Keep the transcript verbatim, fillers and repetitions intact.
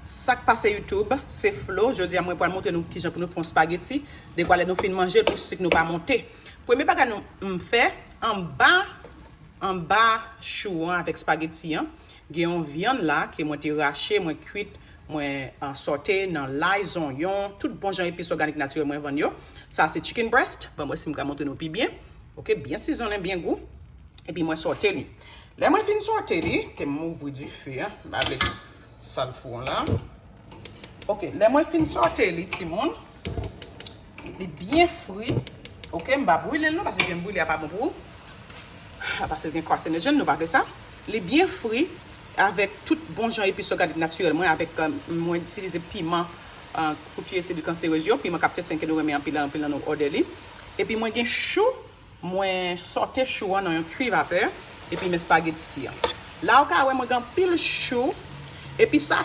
Sa k pase YouTube, se Flo. Jodi a mwen pral montre nou kijan pou nou fè yon spageti. Dekwa lè nou fin manje l pou sik nou pa monte. Premye bagay nou m fè, anba anba chou an avèk spageti an, gen yon vyann la ke mwen te rache, mwen kwit, mwen uh, sòte nan lay, zonyon, tout bon jan epis òganik natirèl mwen vann yo. Sa se chicken breast. Ban mwen si m ka montre nou pi byen. Ok, byen sizonnen, byen gou. Epi mwen sòte li. Lè mwen fin sòte li, ke m ouvri dife an, m pa vle sal fou an la. Ok, lè mwen fin sòte li, timoun, li byen fri. Ok, m pa brile l non, paske jan brile a pa bon pou ou. Paske gen karsinojen, nou pa vle sa. Li byen fri avèk tout bon jan epis òganik natirèl mwen, avèk euh, mwen itilize piman uh, pou tiye selil kanserez yo, piman kapsesèn ke nou renmen anpil anpil nan nou òdè li. Epi mwen gen chou, mwen sòte chou an nan yon kwi vapè, epi men spageti an. La ou ka wè mwen gen anpil chou, epi sa